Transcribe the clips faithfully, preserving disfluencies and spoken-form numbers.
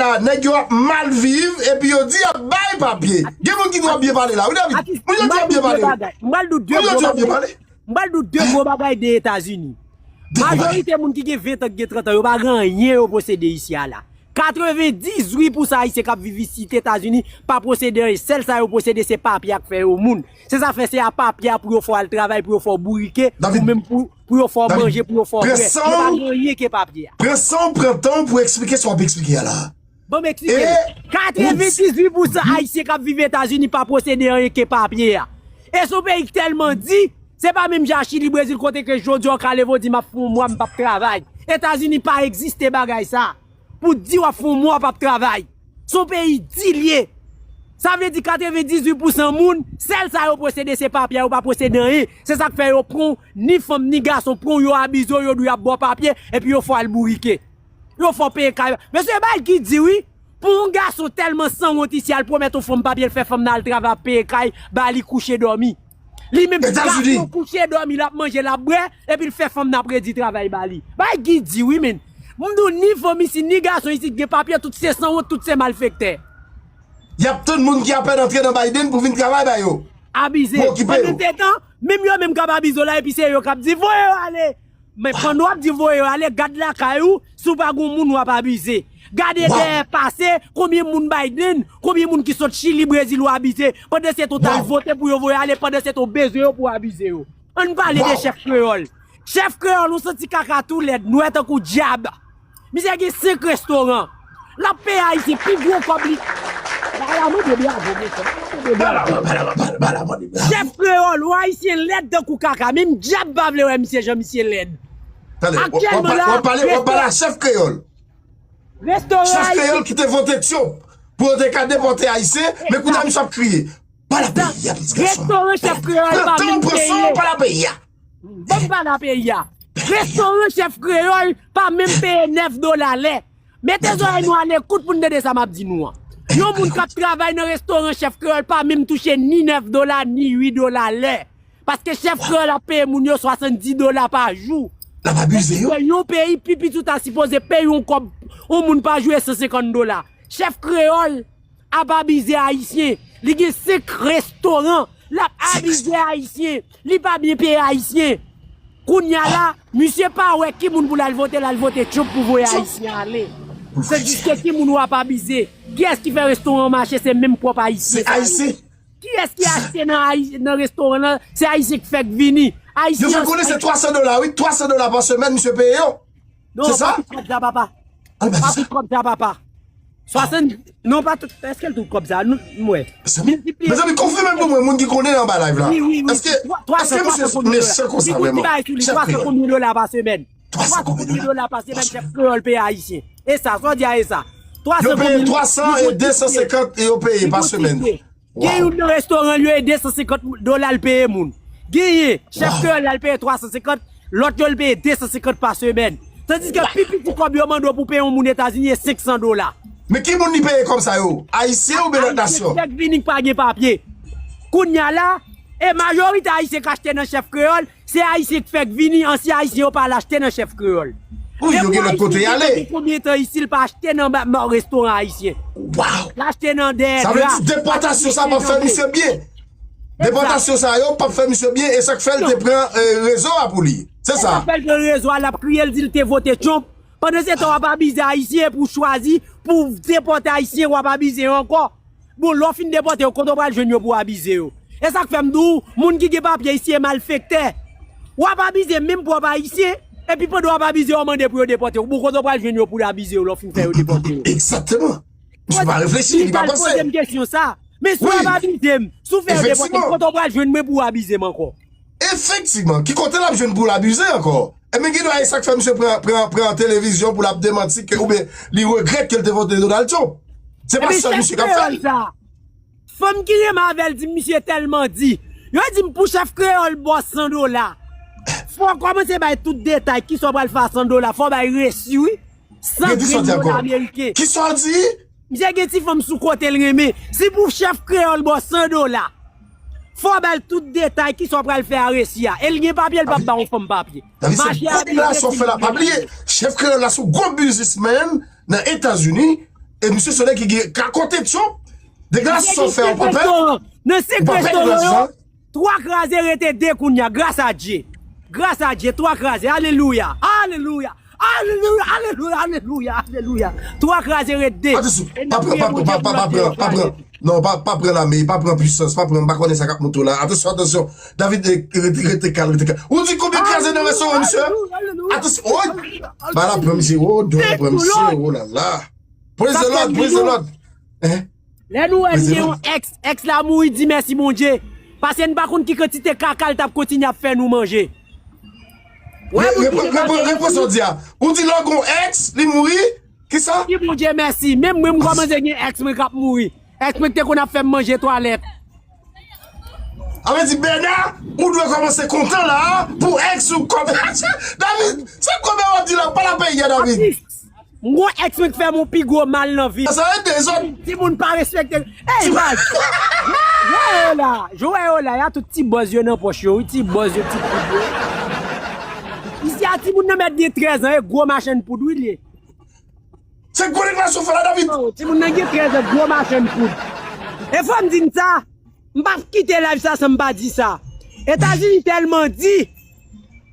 a, nèg yo ap mal viv, epi yo di y ap bay papye. Gen moun ki di w ap byen pale la, wi, David. Moun yo di w ap byen pale, wi. Moun yo di w ap byen pale. M pral di w de gwo bagay de Etazini. Majorite moun ki gen ven tan, ki gen trant an, yo pa gen anyen yo posede isi a la. Katrevendizuit pousan Ayisyen k ap viv isit Etazini pa posede anyen. Sèl sa yo posede se papye a k fè yo moun. Se sa fè se a papye a pou yo fè w al travay, pou yo fè w bourike, pou menm pou, pou yo fè w manje, pou yo fè w bwè. Yo pa gen anyen ke papye a. Pran san w pran tan w pou eksplike sa w ap eksplike a la. Ban m eksplike nou. Katrevendizuit pousan Ayisyen k ap viv Etazini pa posede anyen ke papye a. E se yon peyi ki tèlman di, se pa menm jan a Chili, Brezil, kote ke jodi a w ka leve w di m ap fè yon mwa m p ap travay. Etazini pa egziste bagay sa. Pou di w ap fè yon mwa w p ap travay. Se yon peyi di l ye. Sa vle di katrevendizuit pousan moun, sèl sa yo posede se papye a, yo pa posede anyen. Se sa k fè yo pran w, ni fanm ni gason, pran w, yo abize w, yo di w y ap ba w papye, epi yo fè w al bourike. Yo fè w peye kay. Mesye, bagay ki di wi. Pou yon gason tèlman sanwont isi, al pwomèt yon fanm papye, l fè fanm nan al travay, ap peye kay, ba li kouche dòmi. Li menm gason kouche dòmi, l ap manje, l ap bwè, epi l fè fanm nan ap redi travay ba li. Bagay ki di wi, men. M di w, ni fanm isi, ni gason isi ki gen papye, tout se sanwont, tout se malfektè. Y ap tann moun ki apèn antre nan Biden pou vin travay ba yo. Abize. Pandan se tan, menm yo menm k ap abize w la, epi se yo k ap di, voye yo ale. Men pandan w ap di voye yo ale, gad lakay ou, si w pa gen yon moun w ap abize. Gade dèyè pase, konbyen moun Biden, konbyen moun ki sot Chili, Brezil w abize. Pandan se tan w t al vote pou yo voye ale, pandan se tan w bezwen yo pou w abize yo. Ann pale de chèf kreyòl. Chèf kreyòl, ou santi kaka tou lèd, nwè tankou dyab. Misye gen senk restoran. L ap peye Ayisyen pi gwo kòb li. Bala mande bravo, mesye. Bala mande bravo. Bala mande bravo. Chèf kreyòl, yon Ayisyen lèd tankou kaka. Menm dyab pa vle wè misye jan misye lèd. Akyèlman la, w ap pale a chèf kreyòl. Restoran Ayisyen. Chèf kreyòl ki te vote Trump pou yo te ka depòte Ayisyen, men kounye a misye ap kriye. Pale a peyi a, pitit gason. Restoran chèf kreyòl pa menm peye. Pale a peyi a. Ban m pale a peyi a. Restoran chèf kreyòl pa menm peye nèf dola lè. Mete zòrèy nou a lekout pou n tande sa m ap di nou an. Yon moun k ap travay nan restoran chèf kreyòl pa menm touche ni nèf dola, ni uit dola lè. Paske chèf kreyòl ap peye moun yo swasanndis dola pa jou. L ap abize yo. Yon peyi pi piti w ta sipoze peye yon kòb, yon moun pa jou e san senkant dola. Chèf kreyòl ap abize Ayisyen. Li gen senk restoran. L ap abize Ayisyen. Li pa byen peye Ayisyen. Kounye a la, misye pa wè ki moun pou l al vote, l al vote Trump pou voye Ayisyen ale. Se jiske ki moun w ap abize. Kiyès ki fè restoran mache? Se menm pwòp Ayisyen sa yo. Kiyès ki achte nan, nan restoran nan? Se Ayisyen ki fèk vini. Ayisyen. Yo fè konnen se twasan dola, wi. Twasan dola pa semèn, misye peye yo. Non, pa kout kòb sa, papa. Pa kout kòb sa, papa. Swasann, non, pa tout. Èske l tout kòb sa? M wè. Mezanmi, konfime pou mwen, moun ki konnen anba live la. Èske, èske misye mechan konsa vrèman? Chèf kreyòl. Twasan konbyen dola pa semèn? Twasan konbyen dola pa semèn, chèf kreyòl peye Ayisyen? E sa, sa w di a e sa? Yo peye twasan e de san senkant yo peye pa semèn. Gen youn nan restoran l yo e de san senkant dola l peye moun. Genyen, chèf kreyòl la l peye twa san senkant, lòt yo l peye de san senkant pa semèn. Tandiske pi piti kòb yo mande w pou peye yon moun Etazini e senk san dola. Men ki moun li peye kòb sa yo? Ayisyen oubyen lòt nasyon? Ayisyen k fèk vini k pa gen papye. Kounye a la, e majorite Ayisyen k achte nan chèf kreyòl, se Ayisyen k fèk vini, ansyen Ayisyen yo pa al achte nan chèf kreyòl. Wi, yo gen lòt kote y ale. Depi Ayisyen te gen konbyen tan isi l pa achte nan restoran ayisyen? Waw! L achte nan dèyè gra. Sa vle di depòtasyon sa p ap fè misye byen. Depòtasyon sa yo p ap fè misye byen, e sa k fè l te pran rezo a pou li. Se sa. E sa k fè l pran rezo a, l ap kriye, l di l te vote Trump. Pandan se tan w ap abize Ayisyen pou w chwazi, pou w depòte Ayisyen, w ap abize yo ankò. Bon, lè w fin depòte yo, kote w pral jwenn yo pou w abize yo? E sa k fè m di w, moun ki gen papye isi e malfektè. W ap abize menm pwòp Ayisyen, epi pandan w ap abize yo, w mande pou yo depòte w. Bon, kote w pral jwenn yo pou w abize yo lè w fin fè yo depòte yo? Egzakteman. Misye pa reflechi, li pa panse. Poze m kesyon sa. Men si w ap abize m, si w fè yo depòte m, kote w pral jwenn mwen pou w abize m ankò? Efektivman, ki kote l ap jwenn pou l abize ankò? Ebyen, gen dwa e sa k fè misye pran, pran, pran televizyon pou l ap demanti ke, oubyen li regrèt ke l te vote Donald Trump. Se pa sèl misye k ap fè l. Fanm ki renmen avè l di m misye tèlman di. Yo di m pou chèf kreyòl ba w san dola, fò w kòmanse bay tout detay kisa w pral fè a san dola, fò w bay resi wi. San grenn dola ameriken. Kisa w di? Misye gen ti fanm sou kote l renmen. Si pou chèf kreyòl ba w san dola, fò w ba l tout detay kisa w pral fè a resi a. E l gen papye, l p ap ba yon fanm papye. Mache a byen. Pa bliye, chèf kreyòl la se yon gwo biznismenn nan Etazini. E misye se nèg ki gen ka konte Trump. Degaje sa w fè an papa. Nan senk restoran yo, twa kraze rete de kounye a, gras a Dye. Gras a Dye, twa kraze. Alelouya. Alelouya. Alelouya, alelouya, alelouya, alelouya. Twa kraze rete de. Atansyon, pa pran, pa pran, pa pran, pa pran, pa pran. Non, pa, pa pran lame, pa pran pwisans, pa pran, m pa konnen sa k ap monte w la. Atansyon, atansyon. David, eh, rete, rete kalm, rete kalm. Ou di konbyen kraze nan restoran, misye? Atansyon, woy! Ba la pran misye, oh, dwèt pran misye, oh la la. Praise the Lord, praise the Lord. Hein? Lè nou wè n gen yon ex, ex la mouri, di mèsi Bondye. Paske n pa konn ki kantite kaka l t ap kontinye ap fè nou manje. Wè, repran, repran, repran sa w di a. Ou di lè w gen yon ex, li mouri, kisa? Di Bondye mèsi. Menm mwen, m kòmanse gen ex mwen k ap mouri. Ex mwen ki te konn ap fè m manje twalèt. A vle di, Bèna, ou dwe kòmanse kontan la a, pou ex ou kòm. David, se kòman w ap di la, pa la peyi a, David. Atis, m gon ex mwen k fè m yon pi gwo mal nan vi. Sa ede zòt. Timoun pa respekte. Ey, baz. Jwe yo la, jwe yo la, y a tout ti bòz yo nan pòch yo, wi, ti bòz yo, ti poud yo. Isi a timoun nan mèt gen trèz an, e gwo machann poud, wi, li ye. Se gwo deklarasyon fò la, David. Oh, timoun nan gen trèz an, gwo machann poud. E fò m di n sa, m p ap kite live sa san m pa di sa. Etazini tèlman di,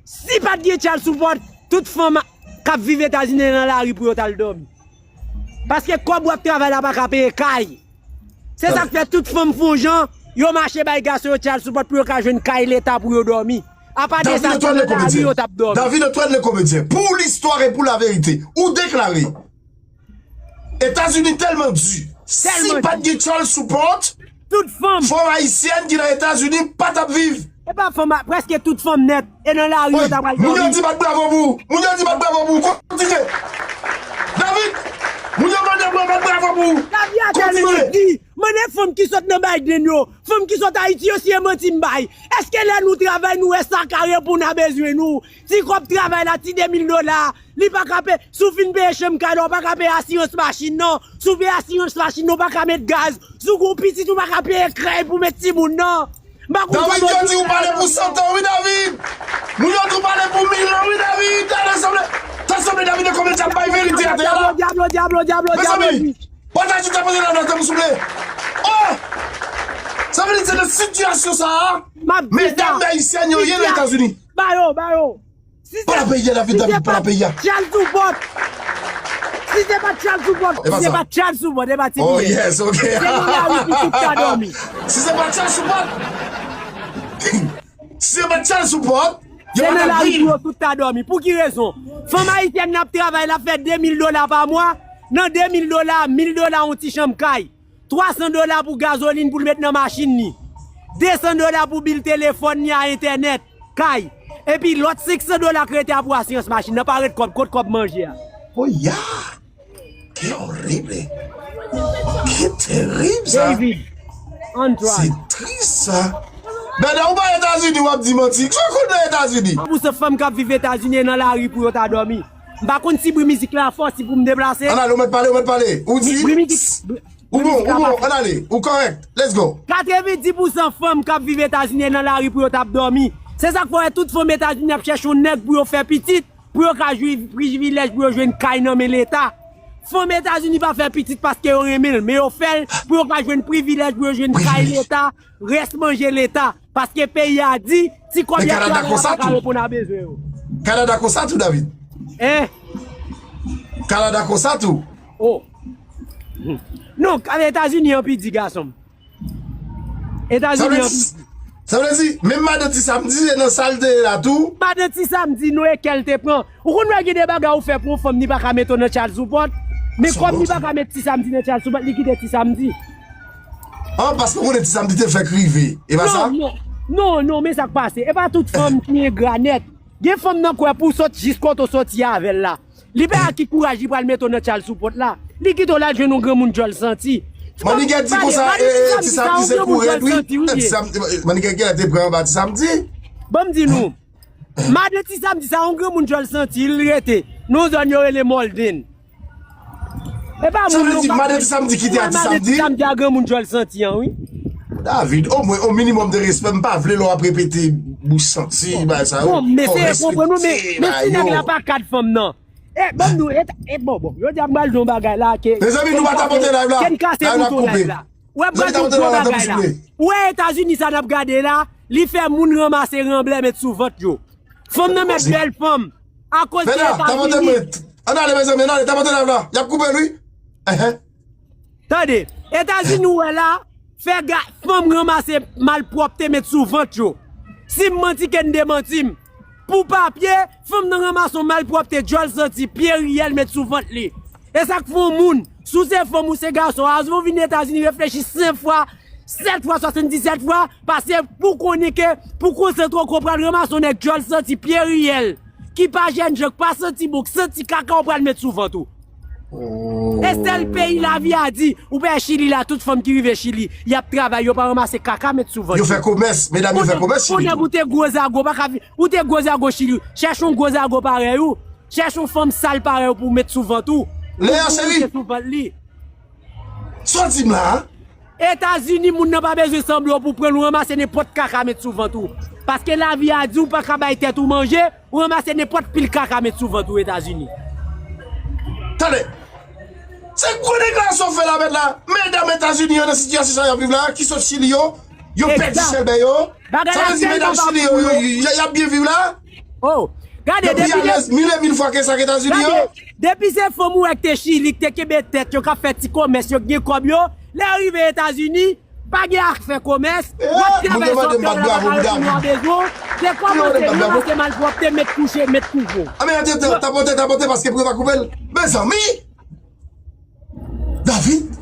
si pa t gen child support, tout fanm k ap viv Etazini nan lari pou yo t al dòmi. Paske kòb w ap travay la pa ka peye kay. Se sa k fè tout fanm fè yon jan, yo mache bay gason yo child support pou yo ka jwenn kay leta pou yo dòmi. Apa de sa, nan lari yo t ap dòmi. David Antoine le comédien, pour l'histoire et pour la vérité, ou deklare, Etazini tèlman di, si pa t gen child support, tout fanm, fanm ayisyèn ki nan Etazini pa t ap viv. E pa fanm, prèske tout fanm nèt, e nan lari yo ta pral dòmi. Moun yo di bat bravo pou ou. Moun yo di bat bravo pou ou. Kontinye. David, moun yo mande mwen bat bravo pou ou. Lavya tèlman di, mande fanm ki sot nan Biden yo, fanm ki sot Ayiti yo, si e manti m bay. Èske lè nou travay, nou wè sa ka reponn a bezwen nou? Ti kòb travay la, ti de mil dola, li pa ka peye. Si w fin peye chanm kay la, w pa ka peye asirans machin nan. Si w peye asirans machin nan, w pa ka met gaz. Si w gen yon pitit, ou pa ka peye krèy pou met timoun nan. M pa konn kòman yo di ou pale pou san tan, wi, David. Moun yo di ou pale pou mil an, wi, David. Tande sanble, tande sanble David e konbyen djab bay verite atè a la. Dyablo, dyablo, dyablo, dyablo, dyablo. Mezanmi, pataje ta pale la nan tan, souple. Oh! Sa vle di se nan sitiyasyon sa a, medam ayisyèn yo ye nan Etazini. Ba yo, ba yo. Pa la peyi a, David, David, pa la peyi a. Child support. Si se pa child support, si se pa child support, e pa ti. Oh, yes, ok. Se nan lari pou tout ta dòmi. Si se pa child support, si se pa child support, yo pa nan lari pou yo tout ta dòmi. Pou ki rezon? Fanm ayisyèn nan ap travay, l ap fè de mil dola pa mwa. Nan de mil dola, mil dola yon ti chanm kay. Twa san dola pou gazolin pou l met nan machin li. De san dola pou bil telefòn li a, entènèt, kay. Epi lòt senk san dola k rete a pou asirans machin nan, pa ret kòb, kot kòb manje a? Oh ya! Qué horrible! Qué terrible sa! David, Antoine. Se tris sa! Bèda, ou pa Etazini, w ap di manti. Sa w konn nan Etazini? San pou san fanm k ap viv Etazini e nan lari pou yo ta dòmi. M pa konn si bri mizik la fò, si pou m deplase. Ann ale, ou mèt pale, ou mèt pale. Ou di, ou bon, ou bon, ann ale, ou kòrèk. Let's go. Katrevenndis pousan fanm k ap viv Etazini nan lari pou yo t ap dòmi. Se sa k fè w wè tout fanm Etazini ap chèche yon nèg pou yo fè pitit, pou yo ka jwi privilèj pou yo jwenn kay nan men Leta. Fanm Etazini pa fè pitit paske yo renmen l, men yo fè l pou yo ka jwenn privilèj pou yo jwenn kay Leta, rès manje Leta. Paske peyi a di, ti kòb y ap travay la pa ka reponn a bezwen yo. Kanada konsa tou, David? Hein? Kanada konsa tou? Oh. Non, Etazini an pi di, gason m. Etazini an pi di. Sa vle di, menm madan Ti Samdi, se nan sa l te ye la tou? Madan Ti Samdi, non, e kè l te pran. Ou konn wè gen de bagay ou fè pou yon fanm, li pa ka mete w nan child support? Men kòm li pa ka met Ti Samdi nan child support, li kite Ti Samdi. Ah, paske ou konnen Ti Samdi te fèk rive. E pa sa? Non, non, non, non, men sa k pase. E pa tout fanm ki engra nèt. Gen fanm nan kwè pou w sot jis kote w soti avè l la. Li pa ki kouraj li pral mete w nan child support la. Li kite w l al jwenn yon granmoun djòl santi. Manigèt di konsa, eh, Ti Samdi se kou rèd, wi. Ti Samdi, Manigèt genlè te pran anba Ti Samdi. Ban m di nou. Madan Ti Samdi sa, yon granmoun djòl santi, li rete nan yon zòn yo rele Mòlden. E pa moun non, madan Ti Samdi kite a Ti Samdi. Madan Ti Samdi a granmoun djòl santi an, wi. David, omwen, o minimòm de respè, m pa vle lè w ap repete bouch santi, bagay sa yo. Bon, mesye, konprann ou, men, men ti nèg la pa kad fanm nan. E, ban m di w, e, e, bon, bon, jodi a m pral di w yon bagay la ke Mezanmi, nou pa tapote live la. Ke n kase bouton live la. Ou wè, m pral di w yon gwo bagay la. Ou wè Etazini sa n ap gade la, li fè moun ranmase ranblè met sou vant yo. Fanm nan met bèl fanm. Akoz de Etazini. Ann ale, mezanmi, ann ale, tapote live la. Y ap koupe l, wi. Enhen. Tande, Etazini ou wè la, fè ga, fanm ranmase malpwòpte met sou vant yo. Si m manti, ke n demanti m. Pou papye, fanm nan ranmase yon malpwòpte, djòl santi, pye riyèl met sou vant li. E sa k fè yon moun, si w se fanm ou se gason, avan w vin Etazini, reflechi senk fwa, sèt fwa, swasanndisèt fwa, paske pou konnen ke, pou konsantre w, ke w pral ranmase yon nèg djòl santi, pye riyèl, ki pa jènjan, k pa santi bon, k santi kaka, w pral met sou vant ou. E sèl peyi lavi a di, ou wè Chili la, tout fanm ki rive Chili, y ap travay, yo pa ranmase kaka met sou vant yo. Yo fè komès, medam yo fè komès Chili tou. Ou te gwo zago, pa ka vi-, ou te gwo zago Chili, chèche yon gwo zago parèy ou, chèche yon fanm sal parèy ou pou w met sou vant ou. Lea cheri, sou vant li. Sa w di m la a? Etazini, moun nan pa bezwen sanble w pou pran l, ou ranmase nenpòt kaka met sou vant ou. Paske lavi a di w pa ka bay tèt ou manje, ou ranmase nenpòt pil kaka met sou vant ou Etazini. Tande! Se gwo deklarasyon w fè la mèt la. Medam Etazini yo nan sitiyasyon sa y ap viv la, ki sot Chili yo, yo pèdi chèlbè yo. Sa vle di medam Chili yo, yo, y ap byen viv la? Oh, gade, yo pi alèz mil e mil fwa ke sa k Etazini yo. Depi se fanm ou wè k te Chili, k te kenbe tèt yo, k ap fè ti komès yo, k gen kòb yo, lè yo rive Etazini, pa gen afè komès, y ap travay sòtè la, pa ka reponn w a bezwen w. Se kòmanse ranmase malpwòpte, met kouche, met kouche. A men atè, tapote, tapote, paske pou yo pa koupe l. Mezanmi! David,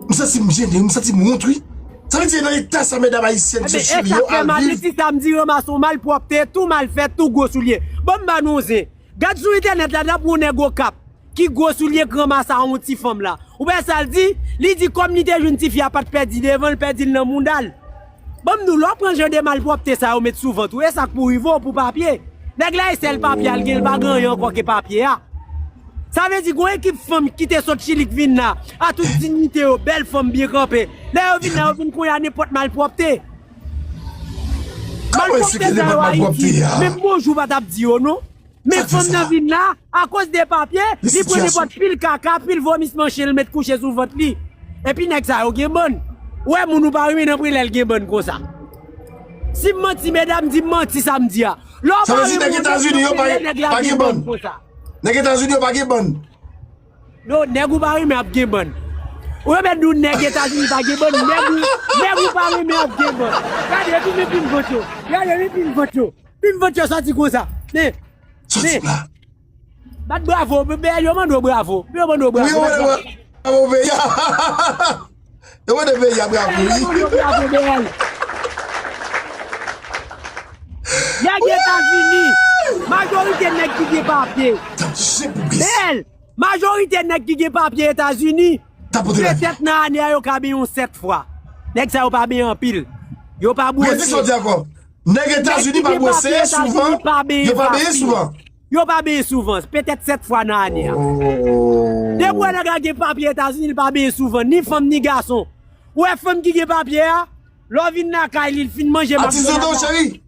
m santi m jennen, m santi m wont, wi. Sa vle di nan eta sa medam ayisyèn sou Chili yo al viv. Ti samdi ranmase yon malpwòpte, tou mal fèt, tou gwo soulye. Ban m ba nou yon zen. Gad sou entènèt la, n ap wè yon nèg Okap ki gwo soulye k ranmase a yon ti fanm la. Ou wè sa l di? Li di kòm li te jwenn tifi a pa t pèdi devan l, pèdi l nan mouda l. Ban m di w, lè w pran jan de malpwòpte sa yo met sou vant ou, e sa k pou rive w pou papye. Nèg la e sèl papye a l gen, l pa gen anyen ankò ke papye a. Sa vle di gon ekip fanm ki te sot Chili k vin la, a tout diyite yo, bèl fanm byen kanpe. Lè yo vin la, yo vin kounye a nenpòt malpwòpte. Malpwòpte sa yo Ayiti, menm bonjou pa t ap di yo non. Men fanm nan vin la, akoz de papye, li pran nenpòt pil kaka, pil vomisman chen l met kouche sou vant li. Epi nèg sa yo gen bann. Ou wè moun ou pa renmen nan pri lè l gen bann konsa. Si m manti, medam, di m manti sa m di a. Lè w pa renmen yon nèg nan pri lè nèg la gen bann konsa. Nèg Etazini yo pa gen bann. Non, nèg ou pa renmen ap gen bann. Ou renmen di w nèg Etazini pa gen bann, nèg ou, nèg ou pa renmen ap gen bann. Gade, epi men pil vant yo. Gade, men pil vant yo. Pil vant yo sòti konsa. Men, men. Bat bravo, men yo mande w bravo. Yo mande w bravo. Wi, yo mande w bravo, peyi a. Yo mande peyi a bravo, wi. Yo mande w bravo, men. Nèg Etazini, majorite nèg ki gen papye. Bèl. Majorite nèg ki gen papye Etazini, petèt nan ane a, yo ka benyen yon sèt fwa. Nèg sa yo pa benyen anpil. Yo pa bwose. Repete sa w di ankò. Nèg Etazini pa bwose souvan. Yo pa benyen souvan. Yo pa benyen souvan. Petèt sèt fwa nan ane a. Depi w wè nèg la gen papye Etazini, li pa benyen souvan. Ni fanm, ni gason. Ou wè fanm ki gen papye a, lè w vin lakay li, l fin manje McDonald la. Atis Dodo, cheri.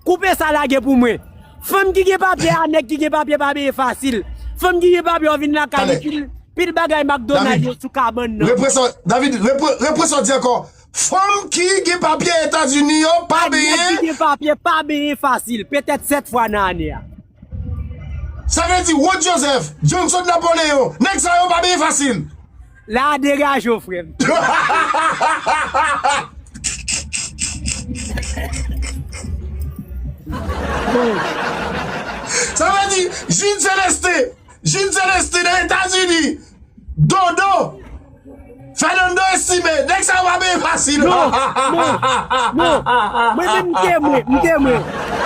Koupe sa lage pou mwen. Fanm ki gen papye a, nèg ki gen papye pa benyen fasil. Fanm ki gen papye, w vin lakay li, pil, pil bagay McDonald yo sou kabann nan. Repre sa, David, repre, repre sa w di ankò. Fanm ki gen papye Etazini yo pa benyen. Nèg ki gen papye pa benyen fasil. Petèt sèt fwa nan ane a. Sa vle di Rod Joseph, Johnson Napoléon, nèg sa yo pa benyen fasil. La degaje w, frè m. Sa vle di Jean Celestin, Jean Celestin nan Etazini, Dodo, Fernando Estimé, nèg sa yo pa benyen fasil. Non, non, non. Mwen menm m temwen, m temwen.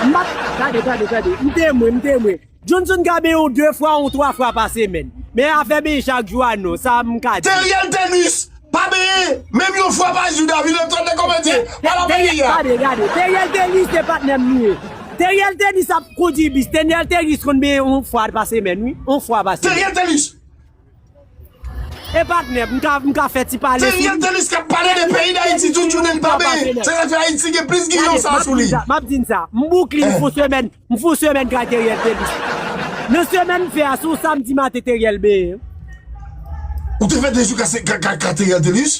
M ap, gade, gade, gade. M temwen, m temwen. Johnson ka benyen yon de fwa, yon twa fwa pa semèn. Men afè benyen chak jou a non, sa m ka di. Theriel Thelus pa benyen menm yon fwa pa jou, David Antoine nan kòmantè. Pale a peyi a. Gade, gade. Theriel Thelus se patnè m li ye. Theriel Thelus ap kondui bis. Theriel Thelus konn benyen yon fwa pa semèn, wi. Yon fwa pa semèn. Theriel Thelus. E patnè, m ka, m ka fè ti pale sou li. Theriel Thelus k ap pale de peyi Dayiti tout jounen, li pa benyen. Se sa k fè Ayiti gen plis giyon sa sou li. M ap di n sa, m ap di n sa. M bouke li, m fè yon semèn, m fè yon semèn kay Theriel Thelus. Nan semèn m fè a, se yon samdi maten Teriel benyen. Ou te fè de jou ka, ka, ka, ka Teriel Telis?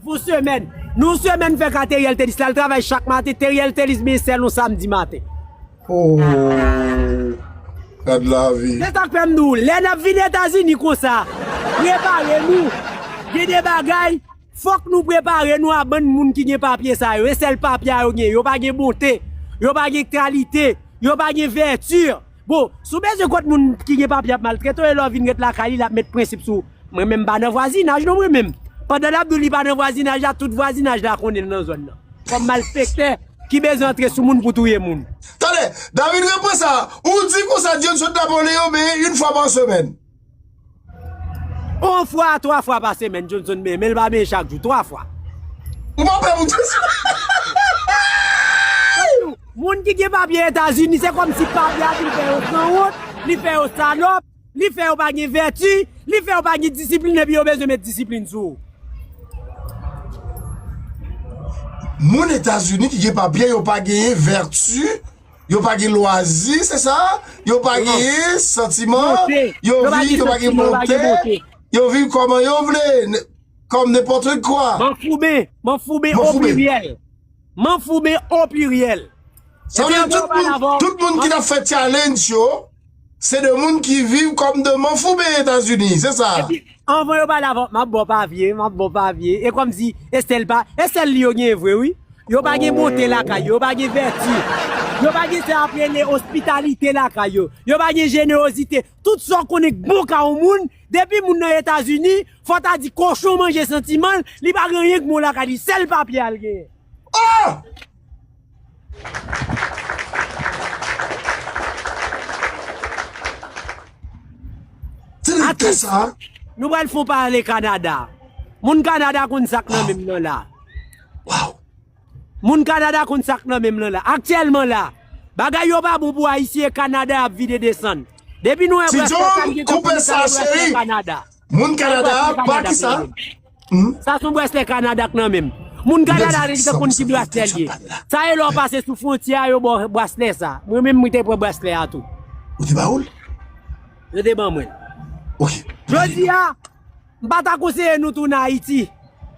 Pou semèn. Nou semèn fè ka Teriel Telis la, l travay chak maten, Teriel Telis benyen sèl yon samdi maten. Oh, gad lavi. Se sa k fè m di w, lè n ap vin Etazini konsa, prepare nou. Gen de bagay, fòk nou prepare nou a bann moun ki gen papye sa yo. E sèl papye a yo gen. Yo pa gen bonte, yo pa gen kalite, yo pa gen vèti. Bon, si w bezwen kot moun ki gen papye ap maltrete w, e lè w vin ret lakay li, l ap met prensip sou ou. Mwen menm m pa nan vwazinaj non mwen menm. Pandan l ap di w li pa nan vwazinaj la, tout vwazinaj la konnen l nan zòn nan. Kòm malfektè ki bezwen antre sou moun pou touye moun. Tande, David repran sa, ou di konsa Johnson Napoleon benyen yon fwa pa semèn. Yon fwa, twa fwa pa semèn Johnson benyen, men l pa benyen chak jou, twa fwa. Ou pa pè pou Johnson. Moun ki gen papye Etazini, se kòmsi papye a vin fè yo sanwont, li fè yo salòp, li fè yo pa gen vèti, li fè yo pa gen disiplin epi yo bezwen met disiplin sou ou. Moun Etazini ki gen papye, yo pa genyen vèti, yo pa gen lwazi, se sa? Yo pa genyen santiman, yo viv, yo pa gen bonte, yo viv kòman yo vle, kòm nenpòt kwa. Manfouben, manfouben o pliryèl. Manfouben o pliryèl. Sa vle di tout moun, tout moun ki t ap fè challenge yo, se de moun ki viv kòm de manfouben Etazini, se sa. Epi, anvan yo pale avè w, m ap ba w papye, m ap ba w papye. E kòmsi, e sèl pa, e sèl li yo genyen vre, wi. Yo pa gen bonte lakay yo, yo pa gen vèti. Yo pa gen sa y ap rele ospitalite lakay yo. Yo pa gen jenerozite. Tout sa w konnen k bon ka yon moun, depi moun nan Etazini, fò ta di kochon manje santiman l, li pa gen anyen k bon lakay li, sèl papye a l genyen. Oh! Tande kè sa. Nou pral fè w pale Kanada. Moun Kanada konn sa k nan men m nan la. Wow. Moun Kanada konn sa k nan men m nan la. Aktyèlman la, bagay yo pa bon pou Ayisyen e Kanada y ap vide desann. Depi nou wè Ti John, koupe sa cheri. Moun Kanada a pa ki sa? Sa se yon braslè Kanada k nan men m. Moun Kanada a gentan konn ki braslè l ye. Sa e lè w pase sou fwontyè a yo ba w braslè sa. Mwen menm mwen te pran braslè a tou. Ou te ba w l? Yo te ban mwen l. Ok. Jodi a, m pa ta konseye nou tounen Ayiti.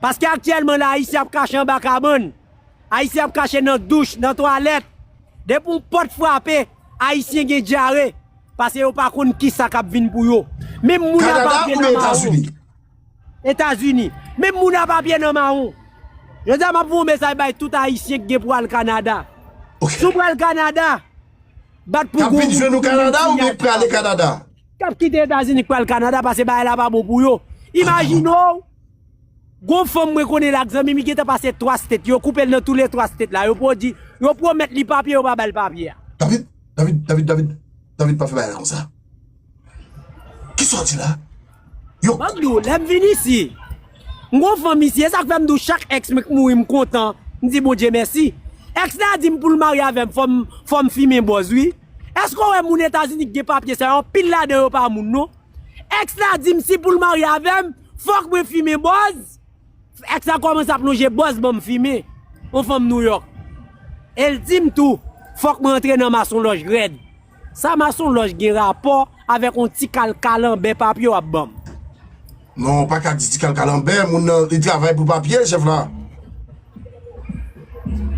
Paske aktyèlman la, Ayisyen ap kache anba kabann. Ayisyen ap kache nan douch, nan twalèt. Depi yon pòt frape, Ayisyen gen dyare. Paske yo pa konn kisa k ap vin pou yo. Menm moun a pa byen nan mawon. Etazini. Menm moun a pa byen nan mawon. Jodi a m ap voye yon mesaj bay tout Ayisyen ki gen pou al Kanada. Si w pral Kanada, bat pou gwo moun pou Kanada. K ap kite Etazini k pral Kanada paske bagay la pa bon pou yo. Imajine w, gon fanm mwen konnen la k zanmi m, li gentan pase twa state. Yo koupe l nan toulètwa state la. Yo pwodui, yo pwomèt li papye, yo pa ba l papye a. David, David, David, David, David pa fè bagay la konsa. Kisa w di la? Yo. M ap di w, lè m vin isi, m gon fanm isi, e sa k fè m di w chak èks mwen k mouri m kontan, m di Bondye mèsi. Èks la di m pou l marye avè m, fò m, fò m fimen bòz, wi. Èske w wè moun Etazini k gen papye sa yo, anpil ladan yo pa moun non. Èks la di m si pou l marye avè m, fòk mwen fimen bòz. Èks la kòmanse ap lonje bòz ban m fimen. Yon fanm Nouyòk. E l di m tou, fòk mwen antre nan masonlòj rèd. Sa masonlòj gen rapò avèk yon ti kal kalanbè papye w ap ban m? Non, ou pa ka di ti kal kalanbè, moun nan, li travay pou papye, chèf la.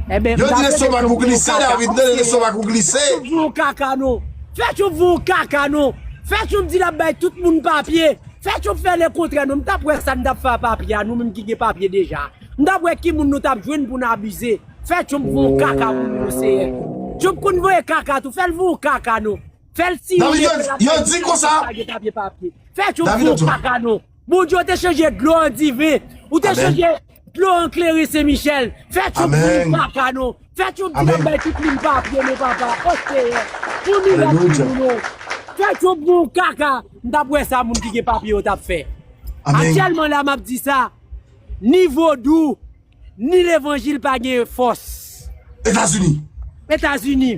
Yo di lestomak ou glise, David, tande lestomak ou glise. Fè tchoub voye w kaka non. Fè tchoub voye w kaka non. Fè tchoub di l ap bay tout moun papye. Fè tchoub fè lekontrè non. M t ap wè sa n t ap fè a papye a, nou menm ki gen papye deja. M t ap wè ki moun nou t ap jwenn pou n abize. Fè tchoub voye w kaka pou nou, Seyè. Tchoub konn voye kaka tou, fè l voye w kaka non. Fè l siye, fè l ap bay tout moun ki pa gen papye papye. Fè tchoub voye w kaka non. Bondye, ou te chanje dlo an diven. Ou te chanje dlo an kleren Sen Michèl. Fè tchoub voye w kaka non. Fè tchoub di l ap bay tout moun papye non, papa. O Seyè. Pou mirak pou nou non. Fè tchoub voye w kaka. M t ap wè sa moun ki gen papye yo t ap fè. Aktyèlman la, m ap di sa. Ni vodou, ni levanjil pa gen fòs. Etazini. Etazini.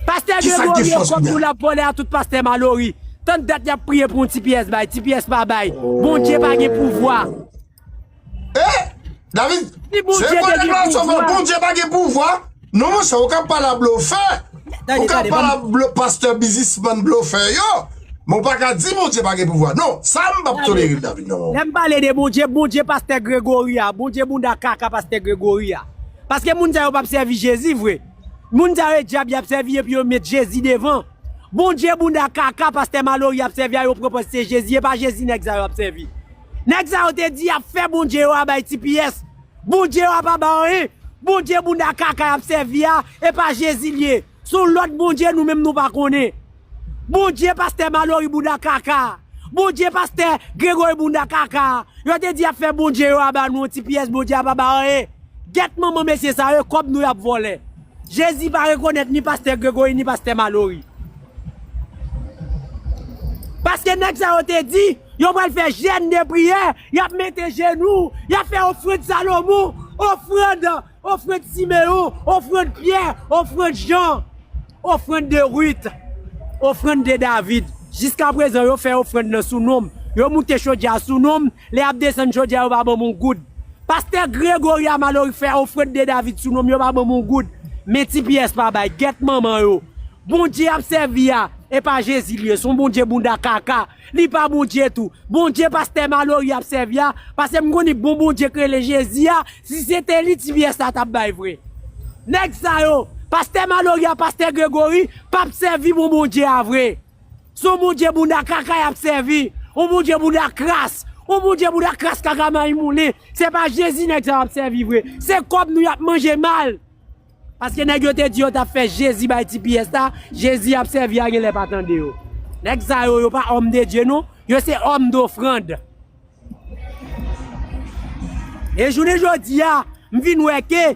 Pastè Gregorio, kòb nou l ap vòlè a tout pastè Malory. Tann dat y ap priye pou yon ti pyès bay, ti pyès pa bay. Bondye pa gen pouvwa. Eh! David, se kote la sove, Bondye pa gen pouvwa. Non, monchè, ou ka pale a blofè. Ou ka pale a blo- pastè biznismann blofè yo, men w pa ka di Bondye pa gen pouvwa. Non, sa m p ap tolere l, David, non. Lè m pale de Bondye, Bondye pastè Gregory a, Bondye bounda kaka pastè Gregory a. Paske moun sa yo p ap sèvi Jezi vre. Moun sa yo e dyab y ap sèvi epi yo met Jezi devan. Bondye bounda kaka pastè Malory ap sèvi a, yo pran pòz se Jezi, e pa Jezi nèg sa yo ap sèvi. Nèg sa yo te di y ap fè Bondye yo a bay T P S. Bondye yo a pa ba anyen. Bondye bounda kaka y ap sèvi a, e pa Jezi l ye. Se yon lòt Bondye nou menm nou pa konnen. Bondye pastè Malory bounda kaka. Bondye pastè Gregory bounda kaka. Yo te di y ap fè Bondye yo a ba nou yon ti pyès, Bondye a pa ba anyen. Gèt manman mesye sa yo, kòb nou y ap vòlè. Jezi pa rekonèt ni pastè Gregory ni pastè Malory. Paske nèg sa yo te di, yo pral fè jèn de priyè, y ap mete jenou, y ap fè ofrann Salomon, ofrann, ofrann Simeyon, ofrann Pyè, ofrann Jan, ofrann de Rit, ofrann de David. Jiskaprezan, yo fè ofrann nan sou non m. Yo moute chodyè a sou non m, lè y ap desann chodyè a, yo pa ban m yon goud. Pastè Gregory a Malory fè ofrann de David sou non m, yo pa ban m yon goud. Men ti pyès pa bay, gèt manman yo. Bondye y ap sèvi a, e pa Jezi l ye, se yon Bondye bounda kaka. Li pa Bondye tou. Bondye pastè Malory ap sèvi a, paske m konnen bon Bondye k rele Jezi a, si se te li ti pyès la t ap bay vre. Nèg sa yo, pastè Malory a, pastè Gregory, p ap sèvi bon Bondye a vre. Se yon Bondye bounda kaka y ap sèvi, yon Bondye bounda kras, yon Bondye bounda kras kaka mayi moulen. Se pa Jezi nèg sa yo ap sèvi vre. Se kòb nou y ap manje mal. Paske nèg yo te di yo t ap fè Jezi bay ti pyès la, Jezi y ap sèvi a genlè pa tande yo. Nèg sa yo, yo pa òm de Dye non, yo se òm dofrann. E jounen jodi a, m vin wè ke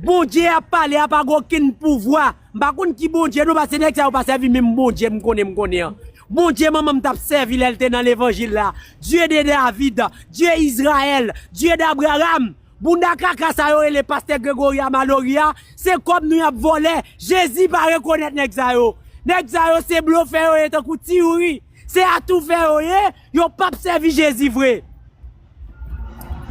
Bondye ap pale a pa gen okenn pouvwa. M pa konn ki Bondye non, paske nèg sa yo pa sèvi menm Bondye m konnen, m konnen an. Bondye manman m t ap sèvi lè l te nan levanjil la. Dye de David, Dye Izrayèl, Dye d Abraram. Bounda kaka sa yo rele pastè Gregory a Malory a, se kòb nou y ap vòlè. Jezi pa rekonèt nèg sa yo. Nèg sa yo se blofè yo ye tankou ti youri. Se atoufè yo ye, yo p ap sèvi Jezi vre.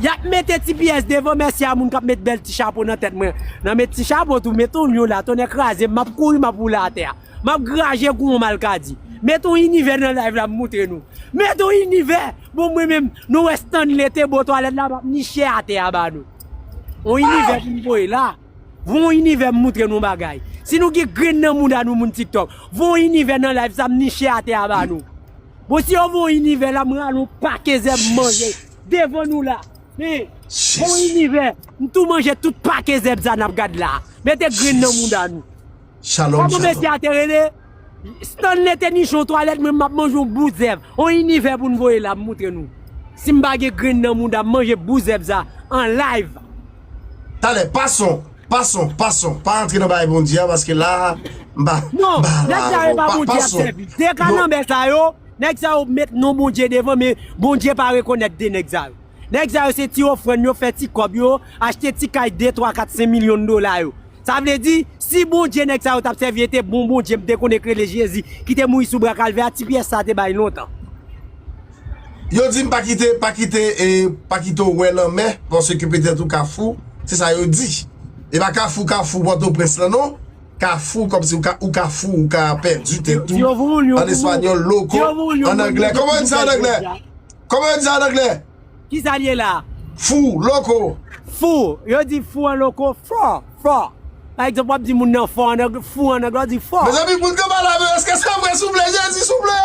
Y ap mete ti pyès devan, mèsi a moun k ap met bèl ti chapo nan tèt mwen. Nan met ti chapo tou, met yon lyon la, tonnè kraze m, m ap kouri, m ap woule atè a. M ap graje kou yon malkadi. Met yon inivè nan live la, m moutre nou. Met yon inivè. Bon, mwen menm, nou wè Stanley te bo twalèt la, m ap niche atè a ba nou. Yon inivè pou m voye la. Voye yon inivè m moutre nou bagay. Si nou gen grenn nan mouda nou moun TikTok, voye yon inivè nan live sa m niche atè a ba nou. Bon, si yo voye yon inivè la, m rale yon pake zèb manje devan nou la. Men, voye yon inivè, m tou manje tout pake zèb sa n ap gad la. Mete grenn nan mouda nou. Shalom, shalom. Kòman mesye a te rele? Stanley te niche yon twalèt, mwen m ap manje yon bout zèb. Yon inivè pou n voye la, m moutre nou. Si m pa gen grenn nan mouda, m manje bout zèb sa an live. Talè, pason, pason, pason. Pa antre nan bagay Bondye a, paske la, m pa, non, m pa la avè w. Nèg sa yo pa Bondye ap sèvi. De kalanbè sa yo, nèg sa yo met non Bondye devan, men Bondye pa rekonèt de nèg sa yo. Nèg sa yo se ti ofrann yo, fè ti kòb yo, achte ti kay de, twa, kat, senk milyon dola yo. Sa vle di, si Bondye nèg sa yo t ap sèvi e te bon Bondye, m te konnen k rele Jezi, ki te mouri sou bwa Kalvè a, ti pyès sa te bay lontan. Yo di m pa kite, pa kite, e, pa kite w wè lanmè, paske petèt ou ka fou. Se sa yo di. E pa kafou, kafou Pòtoprens lan non. Kafou, kòmsi ou ka, ou ka fou, ou ka pèdi tèt ou. An espanyòl, loco. An anglè. Kòman yo di sa an anglè? Kòman yo di sa an anglè? Kisa l ye la? Fou, loco. Fou. Yo di fou an loco, fò, fò. Pa egzanp, w ap di moun nan fò an ang-, fou an anglè, w di fò. Mezanmi, moun k ap pale avè m, èske se vre, souple, Jezi, souple?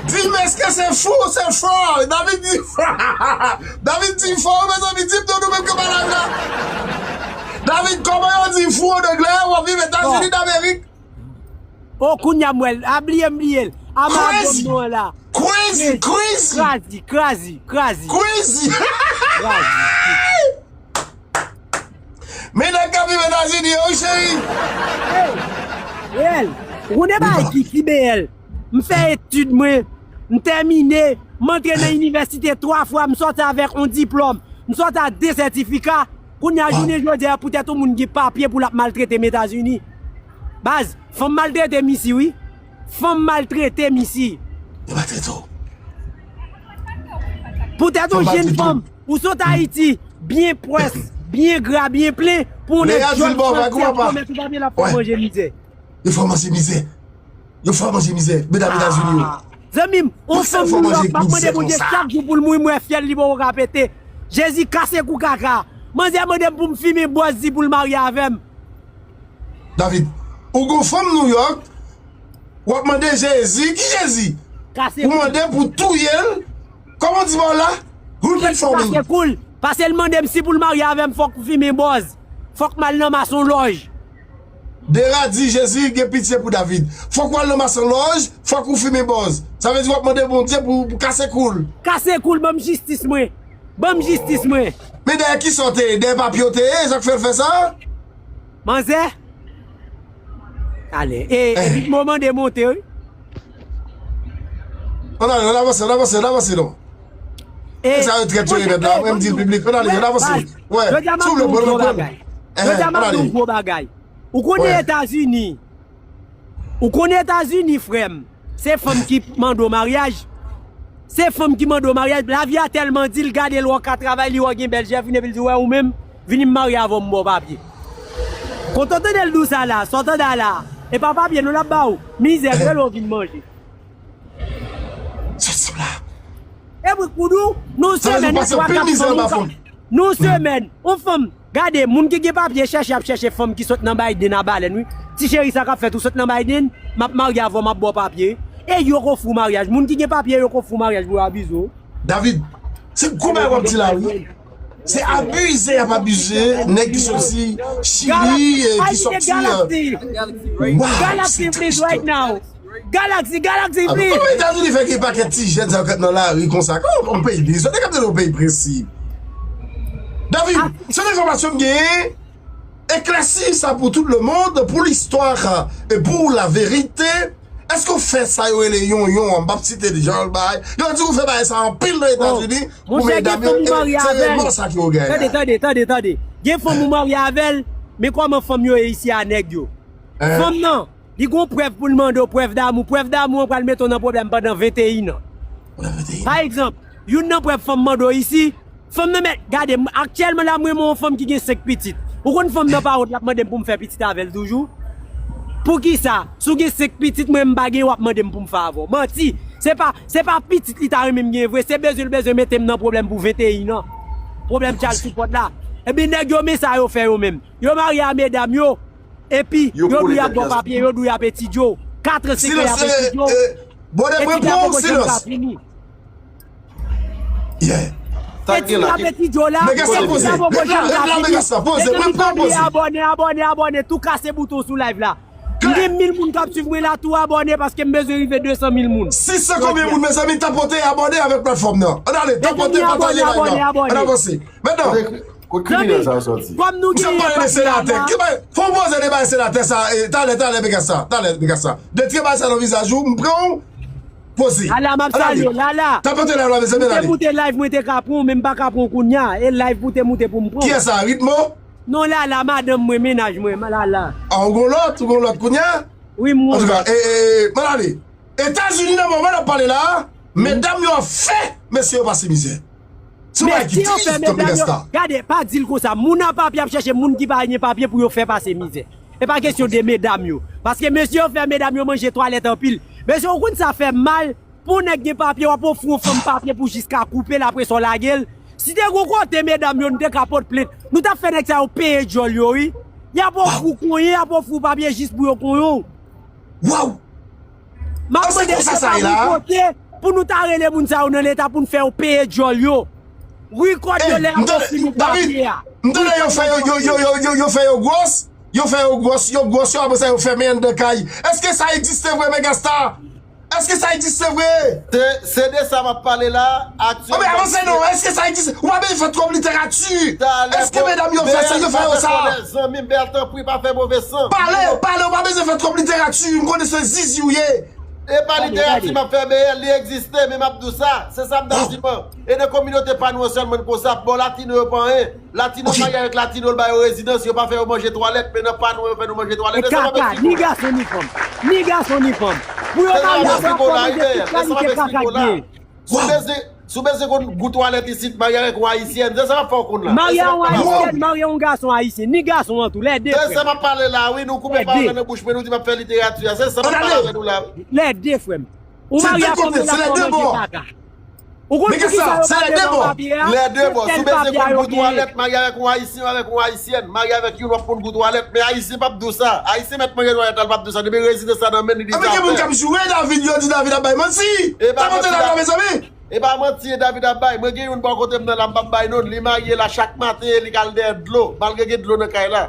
Di m, èske se fou, se fò? David di fò. David di fò, mezanmi, di m non, nou menm k ap pale avè m la. David, kòman yo di fou an anglè? W ap viv Etazini Damerik? O, kounye a m wè l. A, bliye m, bliye l. A, m a aprann non an la. Crazy, crazy. Crazy, crazy, crazy. Crazy. Crazy. Men nèg k ap viv Etazini yo, wi, cheri. Hey, reyèl. Ou konnen bagay ki, ki B L. M fè etid mwen. M tèmine. M antre nan inivèsite twa fwa. M sòti avèk yon diplòm. M sòti ak de sètifika. Kounye a, jounen jodi a, poutèt yon moun gen papye pou l ap maltrete m Etazini. Baz, fanm maltrete m isi, wi. Fanm maltrete m isi. Yo maltrete w. Poutèt yon jèn fanm, ou sot Ayiti, byen pwès, byen gra, byen plen, pou yon nèg djòl frank tèt pwomèt ou papye l ap fè w manje mizè. Yo fè w manje mizè. Yo fè w manje mizè. Medam Etazini yo. Zanmi m, yon fanm Nouyòk m ap mande Bondye chak jou pou l mouri, m wè fyèl li poko ka pete. Jezi kase kou kaka. Manzè mande m pou m fimen bòz li pou l marye avè m. David, ou gon fanm Nouyòk, w ap mande Jezi, ki Jezi? Ou mande pou touye l? Kòman w di ba w la? Repeat for me. Kase kou l. Paske l mande m si pou l marye avè m, fòk m fimen bòz. Fòk m al nan masonlòj. Dera di Jezi gen pitye pou David. Fòk w al nan masonlòj, fòk ou fimen bòz. Sa vle di w ap mande Bondye pou, pou kase kou l. Kase kou l, ban m jistis mwen. Ban m jistis mwen. Men dèyè kisa w te ye? Dèyè papye w te ye? Sa k fè l fè sa? Manzè? Ale. E, e ritmo mande monte, wi. Ann ale, ann avanse, ann avanse, ann avanse non. E sa yo trèt yo remèt la, mwen m di l piblik, ann ale, ann avanse. Wè, si w vle pran, pran. Jodi a m ap di w gwo bagay. Ou konnen Etazini. Ou konnen Etazini, frè m. Se fanm ki mande w maryaj. Se fanm ki mande w maryaj. Lavi a tèlman di l, gade l, wè w ka travay, li wè w gen bèl jèf, vin epi l di, wè ou menm, vini m marye avè w, m ba w papye. Kote w tande l di w sa la, sa w tande a la, e pa papye non l ap ba w, mizè, rele w vin manje. Sòt sòt la. E brik pou di w, nan yon semèn, twa kat fanm, nan yon semèn, yon fanm, gade, moun ki gen papye chèche ap chèche fanm ki sot nan Biden a balèn, wi. Ti cheri, sa k ap fèt, ou sot nan Biden, m ap marye avè w, m ap ba w papye. E yo k ofri w maryaj. Moun ki gen papye, yo k ofri w maryaj pou yo abize w. David, se gwo bagay w ap di la, wi. Se abize y ap abize nèg ki soti Chili, e ki soti, e, waw, se tris tou. Galaxy, Galaxy, please. Kòman Etazini fè gen pakèt ti jèn sa yo k ap nan lari konsa? Kòman yon peyi de zòd, e k ap nan yon peyi prensip? David, sèl enfòmasyon m genyen, eklèsi sa pour tout le monde, pour l'histoire et pour la vérité. Èske w fè sa yo rele yonyon an? M p ap site jan l bay. Yo di ou fè bagay sa anpil nan Etazini pou medam yo, e se reyèlman sa ki yo genyen. Tande, tande, tande, tande. Gen fanm ou marye avè l, men kòman fanm yo ye isi a nèg yo? Fanm nan, li gon prèv pou l mande w, prèv damou. Prèv damou an pral mete w nan pwoblèm pandan venteyen an. Pa egzanp, youn nan prèv fanm mande w isi, fanm nan mèt, gade, m, aktyèlman la, m renmen yon fanm ki gen senk pitit. Ou konn fanm nan pa wont, l ap mande m pou m fè pitit avè l toujou? Poukisa? Si w gen senk pitit, mwen m pa gen, w ap mande m pou m fè avè w. Manti! Se pa, se pa pitit li ta renmen m gen vre, se bezwen l bezwen mete m nan pwoblèm pou venteyen an. Pwoblèm child support la. Ebyen, nèg yo, men sa yo fè yo menm. Yo marye a medam yo, epi yo di y ap ba w papye, yo di y ap etidye w. Katran, senk an y ap etidye w. Etid la poko janm ka fini. Etid la ap etidye w la, etid la poko janm ka fini. Mezanmi, konbyen abòne, abòne, abòne, tou kase bouton sou live la. M gen mil moun k ap swiv mwen la, tou abòne paske m bezwen rive de san mil moun. Sis san konbyen moun, mezanmi, tapote abòne avèk platfòm nan. Ann ale, tapote, pataje live la. Ann avanse. Mentnan, kote kriminèl sa yo sòti? Kòm nou genyen papye a la. Fò w poze de bagay senatè sa, e, talè, talè, Megastar, talè, Megastar. De tire bagay sa nan vizaj ou, m pran w, poze. Lala, m ap salye w, Lala. Tapote live la, mezanmi, ann ale. Ou te moute live, mwen te ka pran w, men m pa ka pran w kounye a. E live pou te moute pou m pran w. Kiyès sa, Ritmo? Non, Lala, madanm mwen, mennaj mwen, Lala. A, ou gon lòt, ou gon lòt kounye a? Wi, m gon lòt. Antouka, e, e, e, ann ale. Etazini nan moman n ap pale la a, medam yo ap fè mesye yo pase mizè. Se yon bagay ki tris, Megastar. Gade, pa di l konsa. Moun a papye ap chèche moun ki pa gen papye pou yo fè pase mizè. E pa kesyon de medam yo. Paske mesye yo fè medam yo manje twalèt anpil. Mesye, ou konn sa fè mal pou nèg gen papye, w ap ofri yon fanm papye pou jiska koupe l, apre sa w lage l. Si te gon kote medam yo, nou te ka pot plent. Nou t ap fè nèg sa yo peye djòl yo, wi. Y ap ofri w konyen, y ap ofri w papye jis pou yo konyen w. Waw! M ap mande si se pa gon kote pou nou ta rele moun sa yo nan leta pou n fè yo peye djòl yo. Rikòd yo lè y ap ofri nou papye a. M tande yo fè yo, yo, yo, yo, yo, yo fè yo gwòs, yo fè yo gwòs, yo gwòs yo, apre sa yo fèmen anndan kay. Èske sa egziste vre, Megastar? Èske sa egziste vre? Se, se de sa m ap pale la, aktyèlman. Anben, avanse non, èske sa egziste? Ou pa bezwen fè twòp literati. Èske medam yo fè sa, yo fè yo sa? Zanmi m, Bèl, tanpri, pa fè move san. Pale, pale, ou pa bezwen fè twòp literati, m konnen se zizi w ye. E pa literati m ap fè, B L, li egziste, men m ap di w sa, se sa m t ap di, man. E nan kominote pa nou an sèlman n konsa, bon, latino yo pa anyen. Latino marye avèk latino, l ba yo rezidans, yo pa fè yo manje twalèt, men nan pa nou an yo fè nou manje twalèt. E kaka, ni gason ni fanm. Ni gason ni fanm. Pou yo marye avè w, fò manje tout kalite kaka k gen. Si w bezwen, si w bezwen konn gou twalèt isit, marye avèk yon ayisyèn. Se sa m ap fè w konn la. Marye yon ayisyèn, marye yon gason ayisyen. Ni gason an tou, lè de, frè. Se sa m ap pale la, wi. Nou koupe pawòl la nan bouch mwen, nou di m ap fè literati a. Se sa m ap pale avè nou la, wi. Lè de, frè m. Ou marye ak yon moun, l ap manje kaka. Ou konn poukisa yo pa vle ba w papye a? Lè de bò. Si w bezwen konn gou twalèt, marye avèk yon ayisyen, avèk yon ayisyèn. Marye avèk youn, w ap konn gou twalèt. Men ayisyen p ap di w sa. Ayisyen mèt manje twalèt la, l p ap di w sa. Depi rezidans la nan men li, li sa fè. Gen moun k ap joure David, yo di David ap bay manti. E pa manti la, mezanmi. E pa manti, e David ap bay. Mwen gen youn bò kote m nan la, m p ap bay non. Li marye la chak maten, li k al dèyè dlo. Malgre gen dlo nan kay la.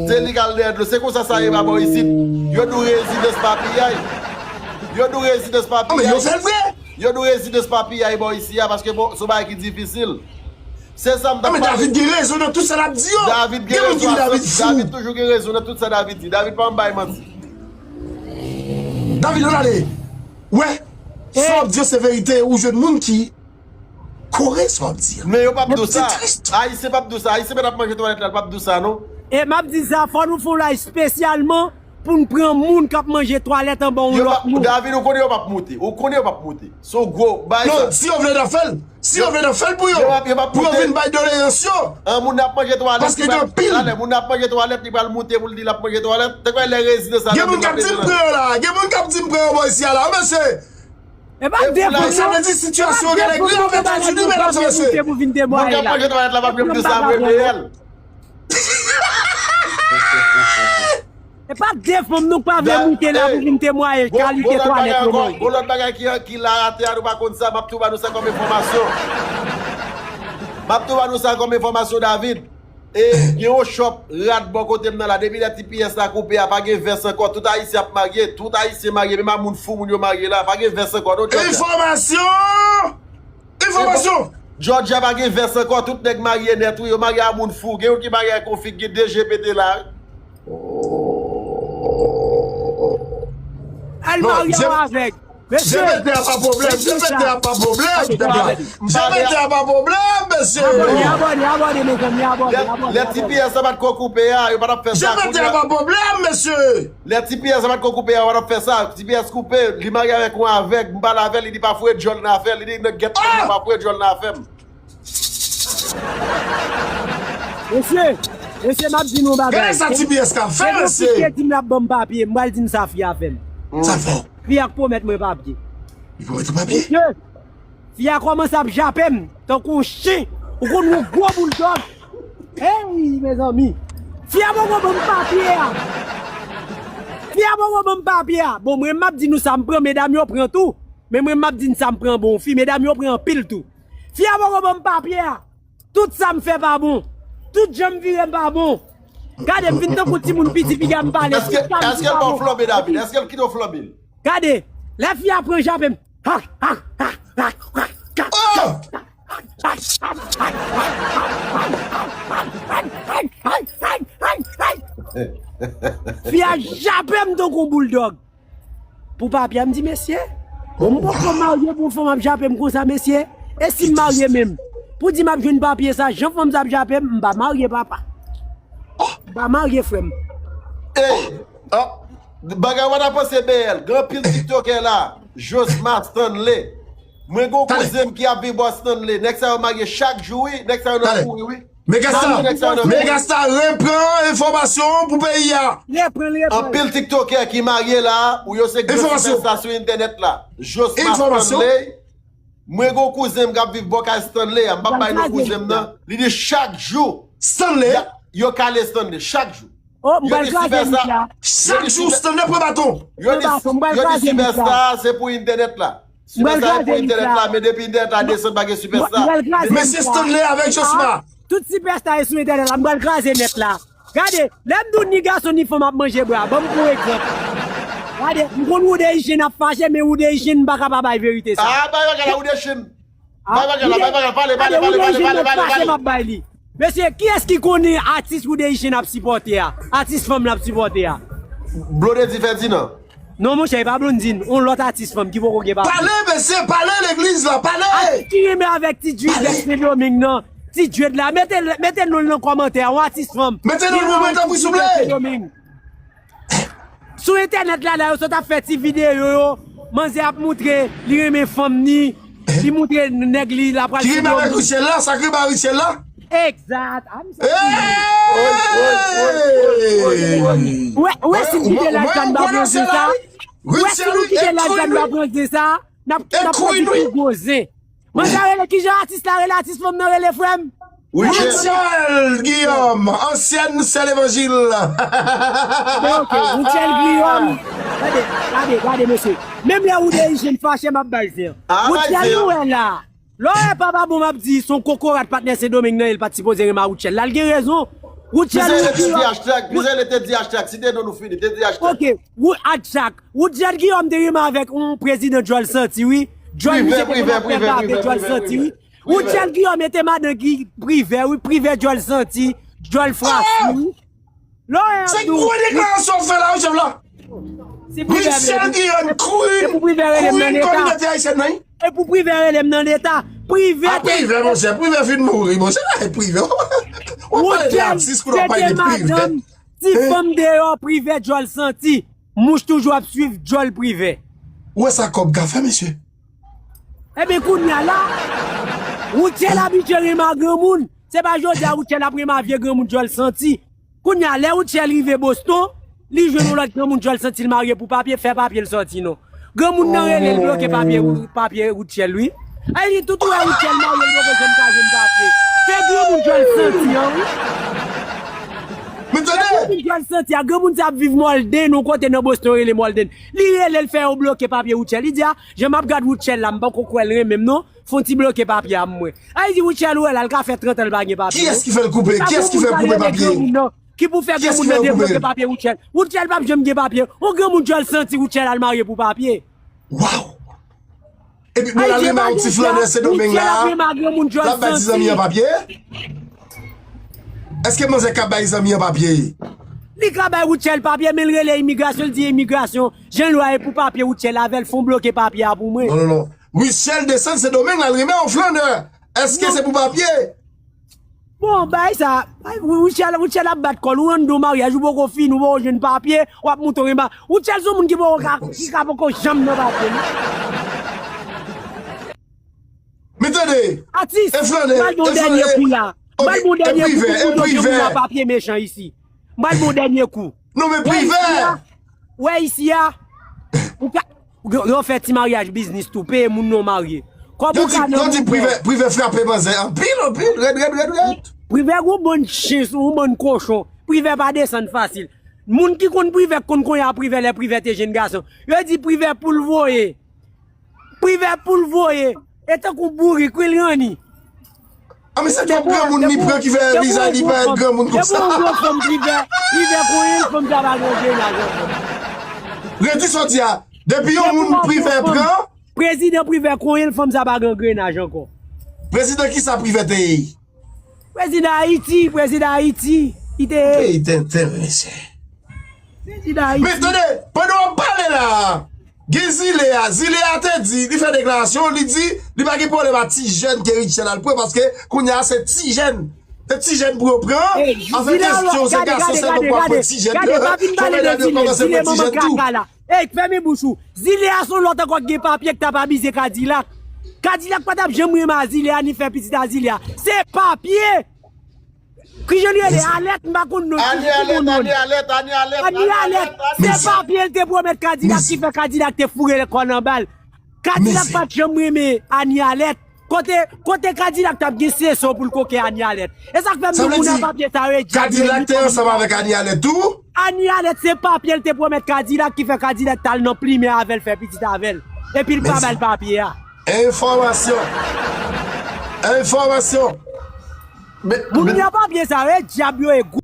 Se li k al dèyè dlo. Se konsa sa ye pa bò isit. Yo di w rezidans pa piyay. Yo di w rezidans pa piyay. Yo di w rezidans pa piyay bò isi a, paske bon, se yon bagay ki difisil. Se sa m t ap pale. David gen rezon nan tout sa l ap di yo. David gen rezon. David toujou gen rezon nan tout sa David di. David pa janm bay manti. David, ann ale. Wè, sa w ap di yo se verite, ou jwenn moun ki kore sa w ap di a. Men yo p ap di w sa. Ayisyen p ap di w sa. Ayisyen mèt ap manje twalèt la, l p ap di w sa, non. E m ap di sa, fò nou fè yon live espesyalman pou n pran moun k ap manje twalèt anba yon lòt moun. David, ou konnen yo p ap moute. Ou konnen yo p ap moute. Se yon gwo bagay sa. Non, si yo vle, n ap fè l. Si yo vle, n ap fè l pou yo. Pou yo vin bay doleyans yo. An, moun ap manje twalèt. Paske gen anpil. Talè, moun ap manje twalèt, li pral moute pou l di l ap manje twalèt. Te kwè lè rezidans la. Gen moun k ap di m pran yo la. Gen moun k ap di m pran yo bò isi a la, wi, mesye. E pa de fanm non. Sa vle di sitiyasyon an gen regle avèk Etazini, medam e mesye. Moun k ap manje twalèt la pa t menm di sa vre, Beyèl. E pa de fanm non k pa vle moute la pou vin temwaye kalite twalèt yo manje. Gon lòt bagay ki, ki la atè a, nou pa konn sa, m ap tou ba nou sa kòm enfòmasyon. M ap tou ba nou sa kòm enfòmasyon, David. E gen yon chòp rad bò kote m nan la. Depi lè T P S la koupe a, pa gen vès ankò. Tout Ayisyen ap marye. Tout Ayisyen marye. Menm a moun fou, moun yo marye la. Pa gen vès ankò, non, Georgia. Enfòmasyon! Enfòmasyon! Georgia pa gen vès ankò. Tout nèg marye nèt, wi. Yo marye a moun fou. Gen youn ki marye ak yon fi ki gen de je pete la, wi. Al marye w avèg. Mesye, je pete a pa pwoblèm, je pete a pa pwoblèm, je pete a pa pwoblèm, mesye. Abòne, abòne, abòne, mezanmi, abòne, abòne. Lè T P S la pa t ko koupe a, yo pa t ap fè sa. Je pete a pa pwoblèm, mesye. Lè T P S la pa t ko koupe a, yo pa t ap fè sa. T P S koupe, li marye avèk yon avèg, m pale avè l, li di pa foure djòl nan afè l, li di nèg gèt, li pa foure djòl nan afè m. Mesye, mesye, m ap di nou yon bagay. Gade sa T P S ka fè, mesye. Gen yon fi ki di m l ap ban m papye, m pral di n sa fi a fè m. Sa fè w? Fi a k pwomèt mwen papye. Li pwomèt ou papye? Mesye, fi a kòmanse ap jape m tankou yon chen. Ou konn yon gwo bouldòg. Hey, mezanmi. Fi a poko ban m papye a. Fi a poko ban m papye a. Bon, mwen m ap di nou sa, m pran medam yo pran tou. Men mwen m ap di n sa, m pran bon fi. Medam yo pran anpil tou. Fi a poko ban m papye a. Tout sa m fè pa bon. Tout jan m vire m pa bon. Gade, m vin tankou timoun piti, piga m pale. Tout sa m di pa bon. Èske l ba w flanbe, David? Èske l kite w flanbe l? Gade, lè fi a pran jape m. Fi a jape m tankou yon bouldòg. Pou papye a, m di, mesye, bon, m poko marye pou yon fanm ap jape m konsa, mesye. E si m marye menm? Pou di m ap jwenn papye sa, jan fanm sa ap jape m, m pa marye, papa. M pa marye, frè m. Ey, bagay w pa ta panse, B L. Gen anpil tiktokè la. Josma, Stanley. Mwen gen yon kouzen m ki ap viv bò Stanley. Nèg sa yo marye chak jou, wi. Nèg sa yo nan kouri, wi. Megastar, Megastar, repran enfòmasyon pou peyi a. Repran, repran. Anpil tiktokè ki marye la, ou yo se gwo sipèsta sou entènèt la. Josma, Stanley. Mwen gen yon kouzen m k ap viv bò kay Stanley a. M p ap bay non kouzen m nan. Li di chak jou. Stanley? Yo kale Stanley chak jou. Oh, m pral kraze lit la. Chak jou Stanley pran baton. Yo di, yo di sipèsta se pou entènèt la. Sipèsta se pou entènèt la, men depi entènèt la desann, pa gen sipèsta. Mesye Stanley avèk Josma. Tout sipèsta e sou entènèt la, m pral kraze nèt la. Gade, lè m di w ni gason ni fanm ap manje bra, ban m pran egzanp. Gade, m konn Roode Hygiène ap fache, men Roode Hygiène m pa ka pa bay verite sa. Ah, bay bagay la, Roode Hygiène. Bay bagay la, bay bagay la, pale, pale, pale, pale, pale, pale, pale. M ap bay li. Mesye, kiyès ki konnen atis Roode Hygiène ap sipòte a? Atis fanm l ap sipòte a? Blondedy Ferdinand. Non, monchè, e pa Blondedy, on lòt atis fanm ki poko gen papye. Pale, mesye, pale legliz la, pale! Atis ki renmen avèk Ti Jude Sendomeng nan, Ti Jude la, mete, mete non l nan kòmantè a, on atis fanm. Mete non l pou mwen, tanpri, souple! Sou entènèt la, la, yo sot ap fè ti videyo yo, Manzè ap moutre li renmen fanm ni, li moutre nèg li la pral Ki renmen avèk Richel la, sa k renmen a Richel la? Egzat. Ah, misye Hey! Wè, wè si l kite laj sa n pa pran zen sa. Wè si nou kite laj sa n pa pran zen sa. N ap n ap pran ti pi gwo zen. Manzè rele kijan atis la rele atis fanm nan rele frè m? Richel Guillaume, ansyèn sè levanjil. Oke, Richel Guillaume. Gade, gade, gade mesye. Menm lè ou de ijen fache m ap bay zen. Richel ou wè la. Lè w wè pa pa bon m ap di se yon kokorat patnè Sendomeng nan ye l pa t sipoze renmen a Rutshelle la l gen rezon. Rutshelle ou di Hashtag, Rizele te di hashtag, site non nou fini, te di hashtag. Ok, Ru- Hadjak, Rutshelle Guillaume te renmen avèk yon prezidan Djòl Santi wi. Djòl misye te konn ap fè pape Djòl Santi wi. Rutshelle Guillaume e te madan Guy Privè wi, Privè Djòl Santi, Djòl Frasi wi. Lò e Se Abdou. Gwo deklarasyon w fè la wi chèf la. Michel Guillaume kouri kouri kominote ayisyèn nan wi. E pou Privè rele m nan leta. Privè te. Privè monchè, Privè fin mouri monchè, e Privè. W ap pale de atis kou w ap pale de Privè. Ti fanm deyò Privè djòl santi. Mouch toujou ap swiv djòl Privè. Ou wè sa kòb ka fè mesye? Ebyen kounye a la, Rutshelle abitye renmen a granmoun. Se pa jodi a Rutshelle ap renmen a vye granmoun djòl santi. Kounye a, lè Rutshelle rive Boston, li jwenn yon lòt granmoun djòl santi l marye pou papye, fè papye l sòti non. Granmoun nan rele l bloke papye papye Rutshelle wi. Ay li tout ou wè Rutshelle marye l poko janm ka jwenn papye. Se granmoun djòl santi an wi. Men tande. Granmoun djòl santi a, granmoun sa ap viv Malden, yon kote nan Boston rele Malden. Li rele l fè yo bloke papye Rutshelle. Li di a, jan m ap gad Rutshelle la, m poko kwè l renmen m non. Fon ti bloke papye a mwen. Ay di Rutshelle ou wè la, l ka fè trant an l pa gen papye. Kiyès ki fè l koupe? Kiyès ki fè l koupe papye? Ki pou fè granmoun nan debloke papye Rutshelle? Rutshelle p ap janm gen papye. On granmoun djòl santi Rutshelle al marye pou papye. Waw. Epi bon l al renmen a yon ti flannè Sendomeng la. L ap bay ti zanmi an papye. Èske manzè ka bay zanmi an papye? Li ka bay Rutshelle papye, men l rele imigrasyon, l di imigrasyon, jan lwa e pou papye Rutshelle avè l, fon bloke papye a pou mwen. Non, non, non. Rutshelle desann Sendomeng la, l renmen a yon flannè. Èske se pou papye? Bon, bay sa, Rutshelle, Rutshelle ap bat kò l, ou anndan maryaj, ou poko fini, ou poko jwenn papye, w ap monte w renmen. Rutshelle se yon moun ki poko ka, ki ka poko janm nan papye. Men tande. Atis, e flannè, m al ba w dènye kou la. M al ba w dènye kou pou kote w gen moun nan papye mechan isi. M al ba w dènye kou. Non men Privè. Wè isi a. Ou ka yo fè ti maryaj biznis tou, peye moun nan w marye. Kòb ou ka nan Privè. Privè frape manzè anpil anpil, rèd rèd rèd rèd. Privè gon bann chen, yon bann kochon. Privè pa desann fasil. Moun ki konn Privè k konn konnya Privè lè Privè te jenn gason. Yo di Privè pou l voye. Privè pou l voye. E tankou bourik wi l ranni. A men se twòp granmoun li pran ki fè vizaj li parèt granmoun konsa. Depi yon gwo fanm Privè, Privè konyen l fanm sa pa gen grenaj ankò. Redi sa w di a. Depi yon moun Privè pran. Prezidan Privè konyen l fanm sa pa gen grenaj ankò. Prezidan kisa Privè te ye? Prezidan Ayiti, prezidan Ayiti. Li te ye. Peyi tenten mesye. Men tande, pandan w ap pale la, gen Zile a, Zile a te di, li fè deklarasyon, li di, li pa gen pwoblèm a ti jèn ke Rutshelle al pran, paske kounye a se ti jèn, se ti jèn pou yo pran, afè kestyon se gason sèlman pou ap pran ti jèn, jovènèl yo kòmanse pran ti jèn tou. Ey, fèmen bouch ou. Zile a se yon lòt ankò ki gen papye ki t ap abize Kadilak. Kadilak pa t ap janm renmen a Zile a, ni fè pitit a Zile a. Se papye! Kijan li rele? Alèt, m pa konn non. Ani Alèt, Ani Alèt, Ani Alèt. Ani Alèt. Se papye l te pwomèt Kadilak ki fè Kadilak te foure kò nan bal. Kadilak pa t janm renmen Ani Alèt. Kote, kote Kadilak t ap gen sesyon pou l koke Ani Alèt. E sa k fè m di w moun a papye sa yo e djab yo. Kadilak te ansanm avèk Ani Alèt tou? Ani Alèt se papye l te pwomèt Kadilak ki fè Kadilak t al nan plimen avè l fè pitit avè l. Epi l pa ba l papye a. Enfòmasyon. Enfòmasyon. Moun nan papye sa yo e djab yo e gwo.